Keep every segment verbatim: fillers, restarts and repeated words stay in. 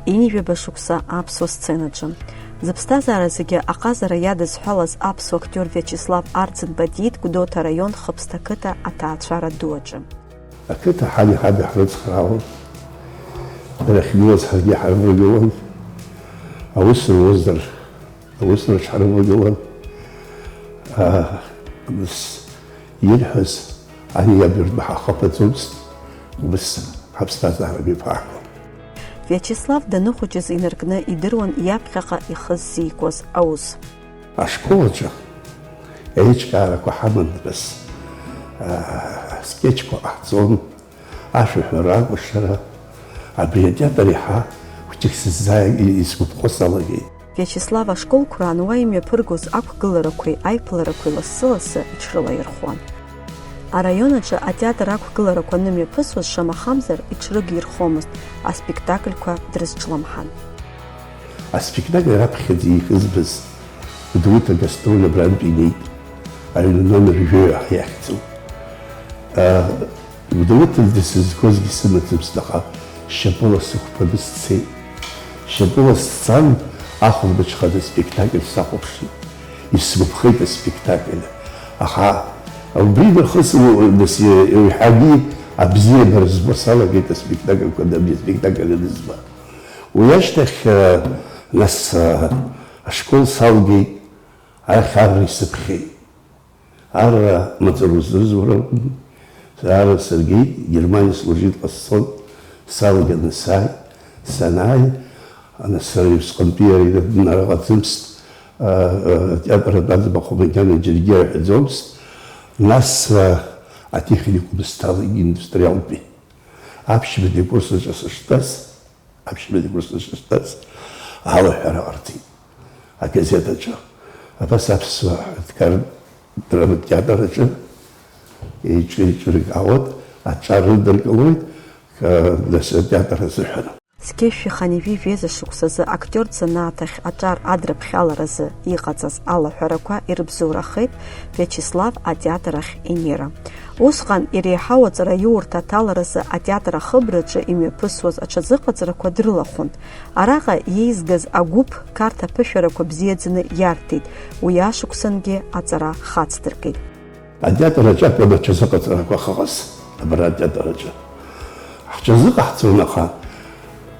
Ҩажәаба шықәса аԥсуа сценаҿы. Зыԥсҭазаара зегьы аҟазара иадызҳәалаз аԥсуа актиор Виачеслав Арӡынба диит Гәдоуҭа араион Хыԥсҭа қыҭа аҭаацәара ду аҿы. Ақыҭа ҳани ҳаби ҳрыцхраауан. Дара ахьгылаз ҳаргьы ҳарывагылан. Аус руазар, аус рыҽҳарывагылан. Аа, нас ирҳәаз ани иаб ртәы ҳахаԥаӡомызт, ус ҳаԥсҭазаара мҩаԥаҳгон. Виачеслав даныхәыҷыз инаркны идыруан иаԥхьаҟа ихы ззикуаз аус. Ашкол аҿы еиҿкаарақәа ҳаман, нас, аа, аскетчқәа ҟаҳҵон, ашәаҳәара, акәашара. Абри атеатр иаҳа хәыҷык сыззааигеит, исгәаԥхо салагеит. Виачеслав ашколқәра ануа имҩаԥыргоз ақәгыларақәеи аиԥыларақәеи лассы-лассы иҽрылаирхәуан. Араион аҿы атеатр ақәгыларақәа анымҩаԥысуаз, шамахамзар, иҽрыгирхомызт, аспектакльқәа дрызҿлымҳан. Аспектакль раԥхьаӡа ихызбаз Гәдоуҭа гастроль абрантә инеит, аҩны номер жәаҩа иахьӡу. Гәдоуҭантәи сызгозгьы сымаӡамызт, аха шьапыла сықәԥаны сцеит. Шьапыла сцан, ахәылбыҽханы аспектакль сахәаԥшит. Исгәаԥхеит аспектакль. Аха убри нахыс у-, нас, еиҳагьы абзиабара збо салагеит аспектакльқәа, абри аспектакль анызба. Уи ашьҭахь, нас, ашкол салгеит, арахь арра исыԥхьеит. Арра маҵура узрызура акәын. Арра сыргеит, Германиа служит ҟасҵон, салганы сааит. Санааи, ана сара усҟантәи иара дынарҟаӡамызт, а, а, атеатр аӡбахә макьана џьаргьы иаҳәаӡомызт. Нас, а, атехникум сҭалеит, индустриалтәи. Аԥшьбатәи акурс аҿы сыштәаз, Аԥшьбатәи акурс сыштәаз алаҳәара ҟарҵеит агазеҭ аҿы. Абас аԥсуа ҳәынҭқарратә драматә театр аҿы еиҿ-, еиҿыркаауеит, аҿар рыдыркылоит, ка-, нас атеатр азыҳәан. Зқьи жәшәи хынҩажәи жәеиза шықәсазы актиортә занааҭ ахь аҿар адрыԥхьаларазы иҟаҵаз алаҳәарақәа ирыбзоурахеит Виачеслав атеатр ахь инеира. Усҟан иреиҳау аҵараиурҭа аҭаларазы атеатр ахыбраҿы имҩаԥысуаз аҽазыҟаҵарақәа дрылахәын. Араҟа иеизгаз агәыԥ Қарҭ аԥышәарақәа бзиаӡаны иарҭеит, уи ашықәсангьы аҵара хацдыркит. Атеатр аҿы акәын аҽазыҟаҵарақәа ахьыҟаз, абра атеатр аҿы. Ҳҽазыҟаҳҵон, аха,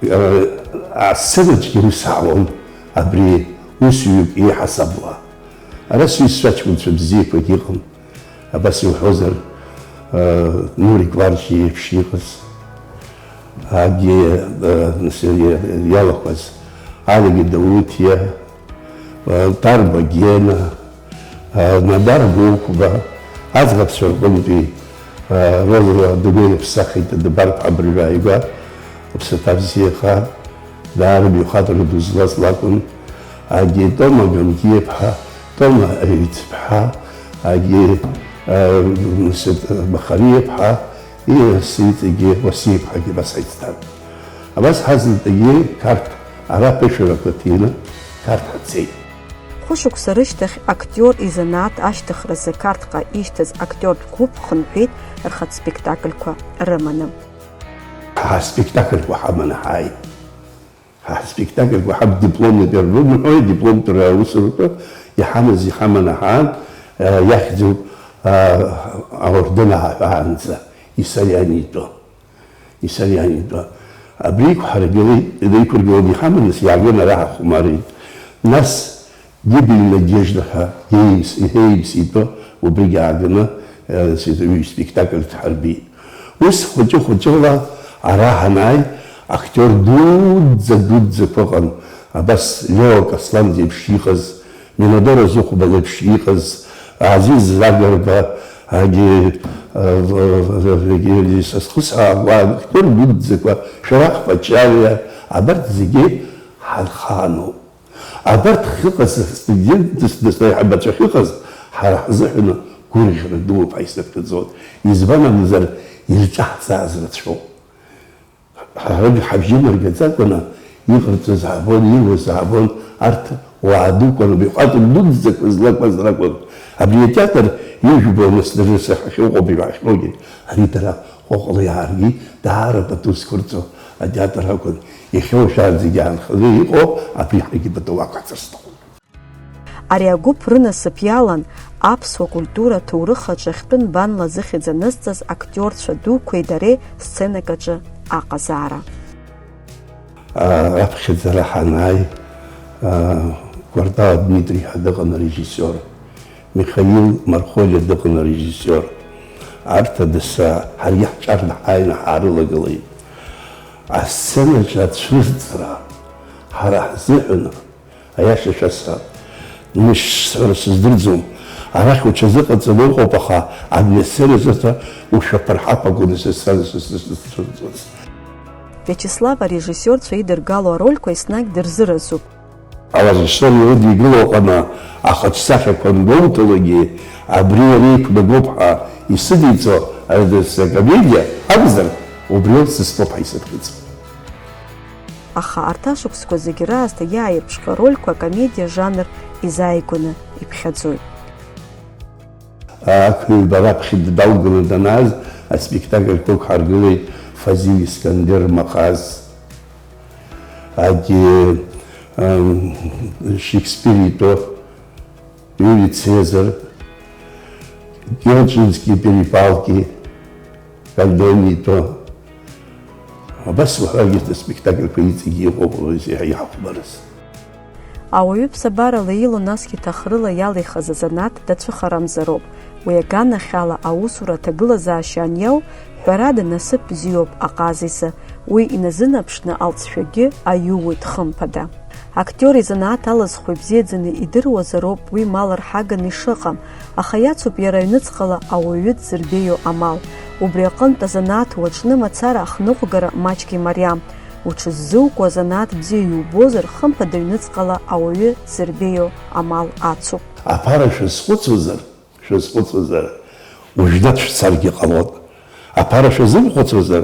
э, асценаҿгьы ус аауан, абри усҩык иеиҳасабла. Ара сҩызцәа аҷкәынцәа бзиақәагьы ыҟан. Абас иуҳәозар, э, Нури Гварџьиа иеиԥш иҟаз, Агьи, э, нас, иа-, иалахәыз, Алигьы Дауҭиа, э, Тарба Гена, э, Надар Гәыхәба, аӡӷабцәа рҟынтәи, э, Роза Дунеи иаԥсахит, Дабарԥ абыржәы ааигәа, лыԥсаҭа бзиаха, даара мҩахәасҭа ду злаз лакәын. Агьи Тома Гамгиаԥҳа, Тома Аҩӡԥҳа, агьи, э, Мсыҭ Махариаԥҳа, Ииасит егьи Уасиԥҳагьы абас ҳаицҭан. Абас ҳазынтәагьы Қарҭ ара аԥышәарақәа ҭины, Қарҭ ҳцеит. Хәышықәса рышьҭахь актиор изанааҭ ашьҭыхразы Қарҭҟа ишьҭаз актиортә гәыԥ хынҳәит, рхатә спектакльқәа рыманы. Ҳа ҳспектакльқәа ҳаманы ҳааит. Ҳа ҳспектакльқәа ҳаб дипломнатәи рымҳәои, дипломтәра аусурақәа иҳамаз иҳаманы ҳаан, а, иахьӡуп, а, аорден ааҳәаанӡа, Исариан итәы. Исариан итәы. Абри иқәҳаргылеит, инеиқәыргыланы иҳаман, нас иааган ара ҳахәмарит. Нас Гибель Надежды ҳәа иеимс-, иеимс итәы убригь ааганы, э, с-, ҩ-, спектакль дҳарбеит. Ус хәыҷы-хәыҷыла ара ҳанааи, актиор дуӡӡа-дуӡӡақәа ыҟан, абас Лео Каслан зеиԥш иҟаз, Минадора Зыхәба леиԥш иҟаз, Азиз Загарба, агьи, э, в-, в-, в-, в-, егьи са схы саауа, актиор дуӡӡақәа, Шәарах Пачалиа, абарҭ зегьы ҳанхаануп. Абарҭ ахьыҟаз, астудентцәа, нас аиҳабацәа ахьыҟаз, ҳара ҳзыҳәан гәырӷьара дууп ҳәа исыԥхьаӡон. Избан акәзар, ирҿаҳҵааз рацәоуп. Ҳарагь ҳабжьы наргаӡакәаны иҟарҵаз аабон, ируаз аабон, арҭ уаа дукәын, убри ҟәатәи дуӡӡақәа злакәыз ракәын. Абри атеатр ижәбо, нас дара рахьыҟоуп иҳәахьоугьы, ари дара Хәахәала иааргеит, даара пату зқәырҵо атеатр акәын. Иахьа уажәраанӡагьы иаанханы иҟоу абри ҳаргьы пату ақәҳҵар сҭахуп. Ари агәыԥ рынасыԥ иалан аԥсуа культура аҭоурых аҿы ахьтәы нбанла зыхьӡ анызҵаз актиорцәа дуқәеи дареи сценак аҿы аҟазаара. Раԥхьаӡара ҳанааи, Квартал Дмитри ҳәа дыҟан арежиссиор, Михаил Мархолиа дыҟан арежиссиор. Арҭ адаса ҳаргьы ҳҿар ҳааины ҳаарылагылеит. Асценаҿы ацәырҵра ҳара ҳзыҳәан, аиаша шәасҳәап, нышьсҳәара сыздырӡом, арахь уҽазыҟаҵаны уҟоуп, аха абни асцена азыҳәа ушәаԥырҳап акәын сызцәырҵуаз. Виачеслав арежиссиорцәа идыргало арольқәа еснагь дырзыразуп. Арежиссиор иудигыло аҟны ахаҿсахьақәа ангәоуҭалогьы, абри иара иқәнагоуп ҳәа исыдиҵо акомедиа акәзар, убриоуп сызтәоуп ҳәа исыԥхьаӡо. Аха арҭ ашықәсқәа зегьы раасҭа иааирԥшхьоу арольқәа акомедиа жанр изааигәаны иԥхьаӡоит. Ақәҩба раԥхьа далганы данааз, аспектакльқәа ықәҳаргылеит Фазиль Искандер Махаз, егьи, ам, Шекспир итәы, Иулий Цезар, Герценские перепалки, Кальдони итәы. Абас уҳәаргьы, аспектакльқәа иҵегьы иҟоуп уи иаҳ-, иаҳхәмарыз. Ауаҩы ԥсабарала илоу, насгьы ҭахрыла иалихыз азанааҭ дацәыхарамзароуп. Уи аганахьала аусура аҭагылазаашьа аниау, ҳәарада, насыԥ бзиоуп аҟаза изы. Уи иназынаԥшны алҵшәагьы аиуоит, хымԥада. Актиор изанааҭ алызхуа ибзиаӡаны идыруазароуп уи мал рҳаганы ишыҟам, аха иацуп иара аҩныҵҟала ауаҩы дзырбеиоу амал. Убри аҟынтә азанааҭ уаҿны мацара ахныҟәгара маҷк имариам. Уҽыззукуа азанааҭ бзиа иубозар, хымԥада аҩныҵҟала ауаҩы дзырбеиоу амал ацуп. Аԥара шәазхәыцуазар, шәазхәыцуазар, уажәнатә шәцаргьы ҟалоит. Аԥара шәазымхәыцуазар,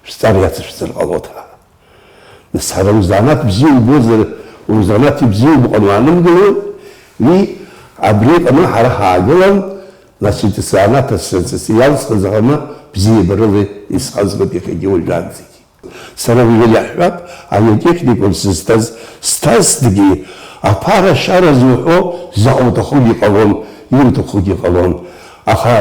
шәҵар иацышәҵар ҟалоит ҳәа. Нас ҳара узанааҭ бзиа убозар, узанааҭ ибзиоу уҟан уаанымгылои? Уи абри аҟны ҳара ҳаагылан, нас уи ҭысанааҭ ас-, ас-, ас-, иалсхыз аҟны бзиабарала исхазгоит иахьагьы уажәраанӡагьы. Сара уажәы иаҳҳәап, ани атехникум сызҭаз, сҭазҭгьы, аԥара ашьара зуҳәо заҟа уҭахугьы ҟалон, иуҭахугьы ҟалон. Аха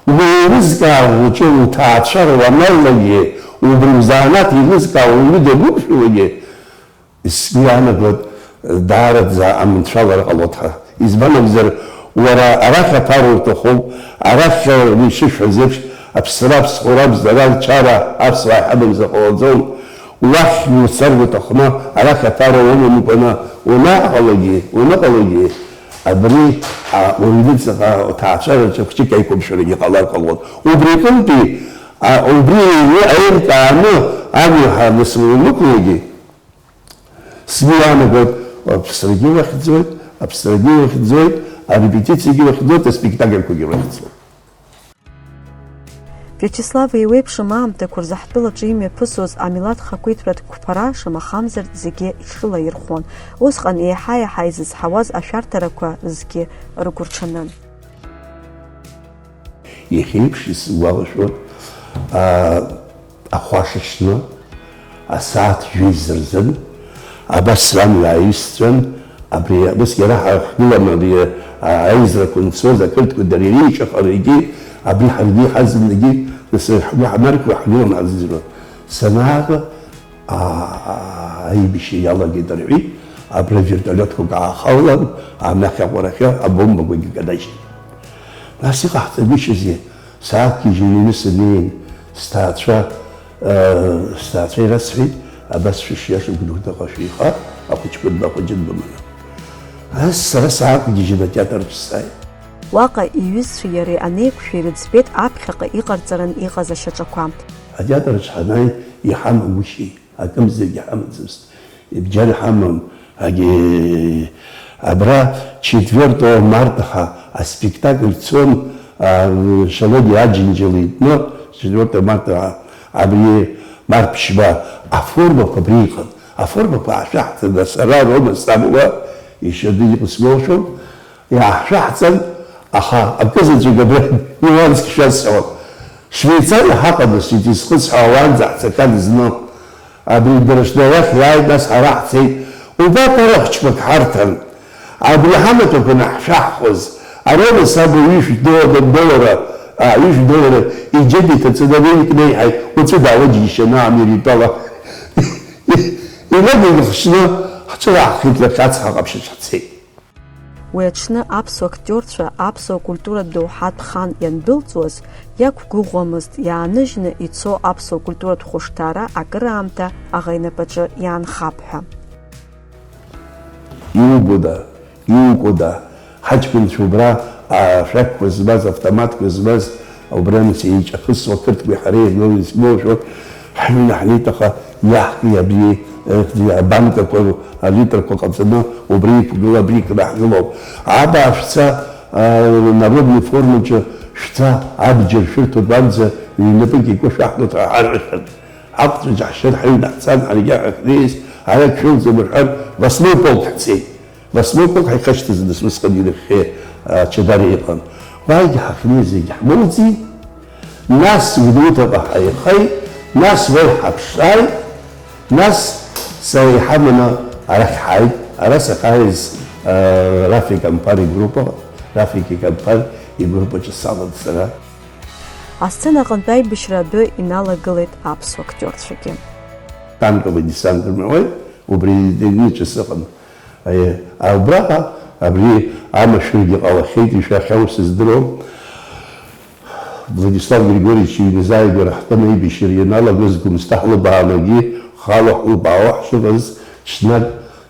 уеилызкаауа уҿы уҭаацәара уаналлагьы, убри узанааҭ еилызкаауа уҩны дануқәшәалакгьы, сгәы иаанагоит, даараӡа аманшәалара ҟалоит ҳәа. Избан акәзар, уара арахь аԥара уҭахуп, арахь, уи ишышәҳәаз еиԥш, аԥсра, аԥсхәра, абзара, алшара аԥсуаа иҳамамзар ҟалаӡом. Уахь иуцар уҭахны, арахь аԥара умамкәаны уанаҟалагьы, уаныҟалагьы, абри, а, уҩныҵҟа аҭаацәараҿы хәҷык аиқәымшәарагьы ҟалар ҟалон. Убри аҟынтәи, а, убри аҩны аиртә ааны амҩа ҳанасмыҩнықәлогьы, сгәы иаанагоит, аԥсрагьы уахьӡоит, аԥсрагьы уахьӡоит, арепетициагьы уахьӡоит, аспектакльқәагьы уахьӡоит. Виачеслав еиуеиԥшым аамҭақәа рзы ҳтәылаҿы имҩаԥысуаз амилаҭ хақәиҭратә қәԥара, шамахамзар, зегьы иҽрылаирхәон. Усҟан еиҳа-еиҳа изызҳауаз ашәарҭарақәа зегьы рыгәырҽанын. Иахьа еиԥш исгәалашәоит, аа, ахәа шашны, асааҭ жәеиза рзын, абас амҩа ааҩсҵәан, абри, абас иара ҳа-, ҳгылан, абри, а-, аизарақәа анцоз, ақырҭқәа дара иреиҿаҳарагьы, абри ҳаргьы иҳазынагьы, нас ҳгәы ҳанархьуа ҳгылан ҳазыӡырҩуан. Санааба, а-, а-, аибашьра иалагеит рҳәеит, абра вертолиотқәак аахалан, анахь аҟәарахьы абомбақәагьы канажьит. Нас иҟаҳҵагәышьазеи? Сааҭгьежьы аҩны саннеин, сҭаацәа, э, сҭаацәа ирасҳәеит, абас шәышиашоу гәыдуҭаҟа шәеиха, ахәыҷқәа дбахәыҷы дбыманы. Нас сара саақәгьежьын атеатр аҿы сааит. Уаҟа иҩызцәеи иареи анеиқәшәа ирыӡбеит аԥхьаҟа иҟарҵаран иҟаз ашьаҿақәа. Атеатр аҿы ҳанааи, иҳамагәышьеи? Акымзаргьы ҳамаӡамызт. Бџьар ҳамам. Агьи, абра четвёртого марта ҳа аспектакль цон, а, Шалони Аџьынџьал итәны, четвёртого марта, абри март ԥшьба, аформақәа абри иҟан. Аформақәа аашәаҳҵан, сара Рома Самуа ишьаны иҟасгәалашәом, иаашәаҳҵан, аха акызаҵәык абра иуанск шәасҳәон. Швеицариа ҳаҟанаҵеит, изхысҳәаауанӡа ҳцахьан зны. Абри Дыршьнарахь иааит, нас ҳара ҳцеит. Убап арахә џьбак ҳарҭан. Абри ҳамаҭәақәа наҳшәаҳхуаз, арома саб ҩышә доллар, доллара, а, ҩышә доллара иџьыба иҭаҵаны ари икнеиҳаит, уаҵәы даауа џьишьаны Америтәала. Инаганы ихшны ҳҿынаҳхеит, иахьа ацҳа ҟаԥшьаҿ ҳцеит. Уи аҽны аԥсуа актиорцәа аԥсуа культуратә доуҳатә хан иандәылҵуаз, иақәгәыӷуамызт иааныжьны ицо аԥсуа культуратә хәышҭаара акыраамҭа аӷа инапаҿы иаанхап ҳәа. Иубода, иукәыда, ҳаҷкәынцәа убра ашәақьқәа змаз, автоматқәа змаз, убранӡа еиҿахысуа ақырҭқәеи ҳареи иргыланы исгәалашәоит, ҳҩны ҳнеит, аха иаҳки абри, э, абанкақәа, алитрақәа ҟаҵаны, убри иқәгыла, абри икнаҳгылоуп. Абаа шәца, а, народный формаҿы шәца, абџьар шәырҭоит, уанӡа ҩнапык икәашәаҳгоит ҳәа ҳарҳәахьан. Ҳаҟәҵәыҷ ҳшьыр ҳаҩны ҳцан, ҳаргьы ҳахьнеиз, ара шәылҵым рҳәан, восьмой полк ҳцеит. Восьмой полк ҳаихашьҭызны усҟан ирыхьхьи ачадара иҟан. Уаагьы ҳахьнеиз зегь ҳмоуӡеит. Нас Гәдоуҭаҟа ҳаихеит, нас уа иҳаԥшааит, нас сара иҳаманы арахь ҳааит. Ара сахьааиз, а, Рафик Амԥар игруппа, Рафик Амԥар игруппаҿы салан сара. Асцена аҟынтә аибашьра адәы иналагылеит аԥсуа актиорцәагьы. Танковый десант рымҳәои, убри аҩныҵәа сыҟан. Аиеи, убраҟа абри амашәыргьы ҟалахьеит, ишәахьа ус здыруам. Владислав Григорьевич иҩназааигәара ҳтәаны аибашьра ианалагоз, Гәымсҭа ҳлыбаанагьы, хала ҳлыбаауа ҳшыҟаз, ҽнак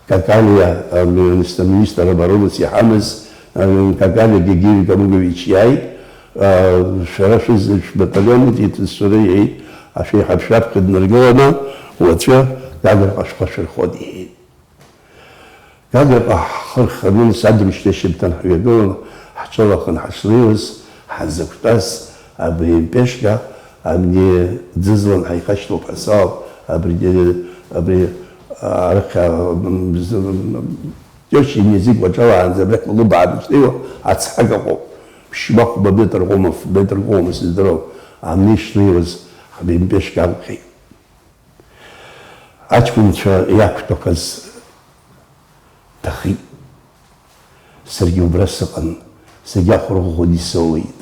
Какалиа, а, министр, министр обороны иҳамаз, а, Какалиа Георгий Камыгович иааит, а, шәара шәыз-, шәбаталион иҭыҵ-, шәара иҳәеит, ашәеиҳаб шәаԥхьа днаргыланы, уаҵәы Гаграҟа шәхы шәырхот иҳәеит. Гаграҟа ҳхы рханы, нас аӡыршьҭа ашьапҭан ҳҩагылан, ҳҿылахын ҳашнеиуаз, ҳазықәтәаз, абри Пешка, абни ӡызлан ҳаихашьҭоуп ҳасаауп, абригьы, абри, арахь, а, м, з-, м, Тешьа инезик уаҿалаанӡа абрахь улыбаан ишнеиуа ацҳак ыҟоуп. Ԥшьба-хәба метр ҟәымаф, метр ҟәыма сыздыруам, абни ишнеиуаз ҳбемпешк алхеит. Аҷкәынцәа иақәтәақәаз ҭахеит. Саргьы убра сыҟан, зегь ахәырӷәӷәаны исоуеит.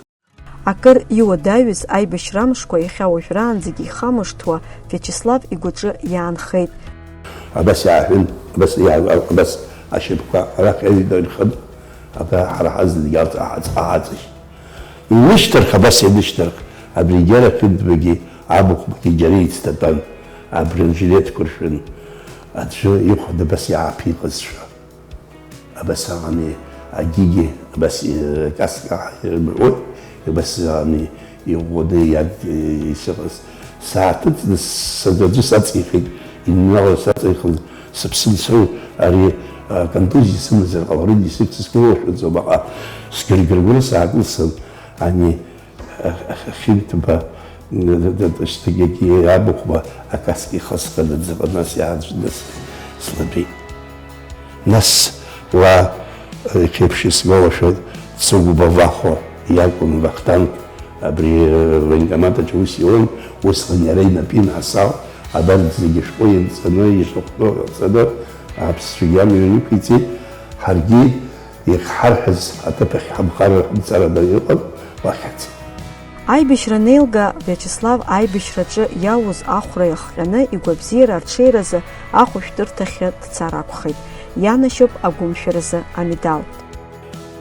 Акыр иуадаҩыз аибашьра амшқәа иахьа уажәраанӡагьы ихамышҭуа Виачеслав игәаҿы иаанхеит. Абас иааҳәын, абас иаа-, абас ашьапқәа арахь иаҩдырхын, абра ҳара ҳазынгьы аҵа-, аҵа-, аҵахь. Инышьҭырх, абас ианышьҭырх, абригьара Қьынтәбагьы, Абыхәбагьы џьара еицҭатәан, абранжилетқәа ршәын, аӡәы ихәда абас иааԥиҟазшәа. Абас ами, агьигьы, абас, э, каска ирмырҳәоит, абас ами, иӷәӷәаны иаг-, э, исыҟаз. Сааҭыҵны саӡәы саҵихит, иннала саҵихын, сыԥсы мцои, ари, а, контузиа сымазар ҟаларын, исыцыз сгәалашәаӡом, аха сгыргыргәыр саакылсын, ани, Хьынтәба, д-, д-, д-, шьҭагьы абыхәба акаска ихысхын, аӡаҟа нас иааҵәаны слатәеит. Нас уа, иахьеиԥш исгәалашәоит, Цыгәба Вахо иакәын Вахтанг, абри, э, военкомат аҿы ус иуан, усҟан иара инапы инасал, абарҭ зегьы шәҟәы ианҵаны, ишахәҭоу ҟаҵаны, аԥсцәагьы амҩа инықәиҵеит, ҳаргьы Иахьҳарҳәаз аҭыԥ ахь ҳамхарар ҳамцараны иҟан, уахь ҳцеит. Аибашьра анеилга, Виачеслав аибашьраҿы иалоз ахәра иахҟьаны игәабзиара арҽеиразы ахәышәтәырҭахьы дцар акәхеит, ианашьоуп агәымшәаразы амедал.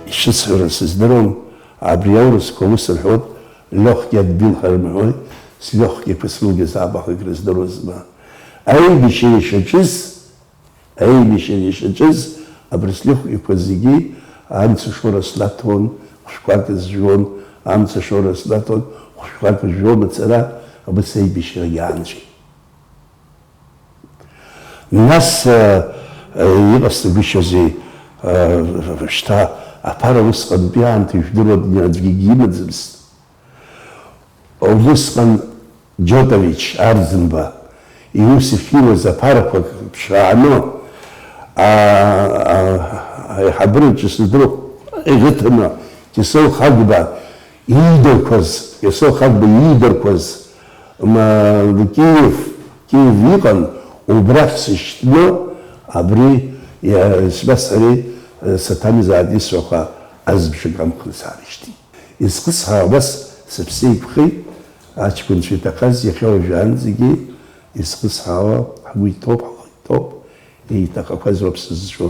Ишысҳәара сыздыруам, абри аурысқәа ус рҳәоит, лёгкий отбил ҳәа рымҳәои, слёгкиқәа срылгазаап, аха акрыздыруазма. Аибашьра ишаҿыз, Аибашьра ишаҿыз, абри слёгкиқәа зегьы амца шоура снаҭон, хәшәқәак зжәуан, амца шоура снаҭон, хәшәқәак зжәуам ацара, абас аибашьрагьы аанҵәеит. Нас, а, а, иҟасҵагәышьозеи, а, шьҭа аԥара усҟантәи аамҭа ижәдыруа аӡәгьы имаӡамызт. Убысҟан Џьотович Арӡынба иус ахьиуаз аԥарақәа ԥшааны, а, а, аиҳабыраҿы сыдроуп ирыҭаны, Кьысоу Хагәба Иидырқәаз, Иасоу Хагба иидырқәаз, ма, Киев, Киев иҟан, убрахь сышьҭны, абри, иа-, сбасареи, э, саҭамзааит исҳәаха азбжак амхны саарышьҭит. Исхысҳәаауа абас сыԥсы еиқәхеит, аҷкәынцәа иҭахаз иахьа уажәраанӡагьы исхысҳәаауа ҳгәы иҭоуп, ҳхы иҭоуп, еиҭахақәаз уаԥс зцәо,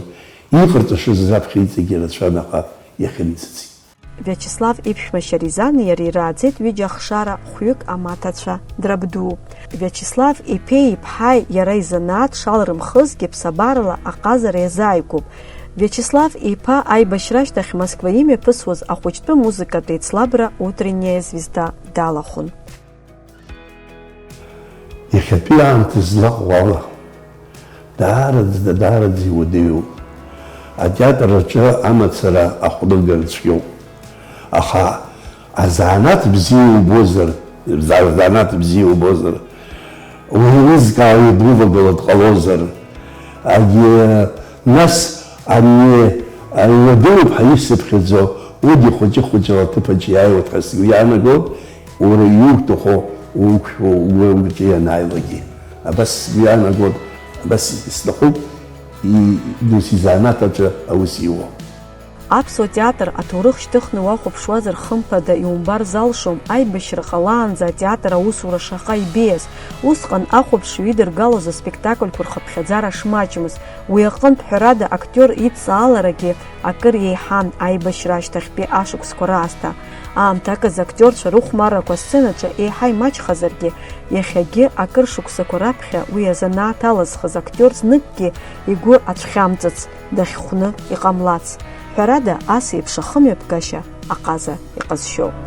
иҟарҵашаз раԥхьа иҵегьы рацәан, аха иахьынӡаӡеит. Виачеслав иԥшәма Шьаризани иареи ирааӡеит ҩыџьа ахшара хәҩык амаҭацәа драбду. Виачеслав иԥеи иԥҳаи иара изанааҭ шалрымхызгьы ԥсабарала аҟазара иазааигәоуп. Виачеслав иԥа аибашьра ашьҭахь Москва имҩаԥысуаз ахәыҷтәы музыкатә еицлабра Утренняя звезда далахәын. Иахьатәи аамҭа злаҟоу ала, даараӡа, даараӡа иуадаҩуп. Атеатр аҿы амацара ахәлыгара цәгьоуп. Аха азанааҭ бзиа убозар, за-, азанааҭ бзиа убозар, уеилызкаауа иблывагыло дҟалозар, агьи, нас ани, ани уадаҩуп ҳәа исыԥхьаӡо, уигьы хәыҷы-хәыҷла аҭыԥаҿ иааиуеит ҳәа сгәы иаанагоит, уара иуҭаху, уқәшәо, угәы-, угәаҿы ианааилакгьы. Абас сгәы иаанагоит, абас исҭахуп, и-, досу изанааҭ аҿы аус иуа. Аԥсуа театр аҭоурых шьҭыхны уахәаԥшуазар, хымԥада, иумбар залшом, аибашьра ҟалаанӡа атеатр аусура шаҟа ибеиаз. Усҟан ахәаԥшҩы идыргалоз аспектакльқәа рхыԥхьаӡара шмаҷмыз, уи аҟынтә, ҳәарада, актиор идҵааларагьы акыр еиҳан аибашьра ашьҭахьтәи ашықәсқәа раасҭа. Аамҭаказ актиорцәа рыхәмаррақәа асценаҿы еиҳа имаҷхазаргьы, иахьагьы акыр шықәсақәа раԥхьа уи азанааҭ алазхыз актиор зныкгьы игәы ацәхьамҵыц, дахьхәны иҟамлац. Ҳәарада, ас еиԥш ахымҩаԥгашьа аҟаза иҟазшьоуп.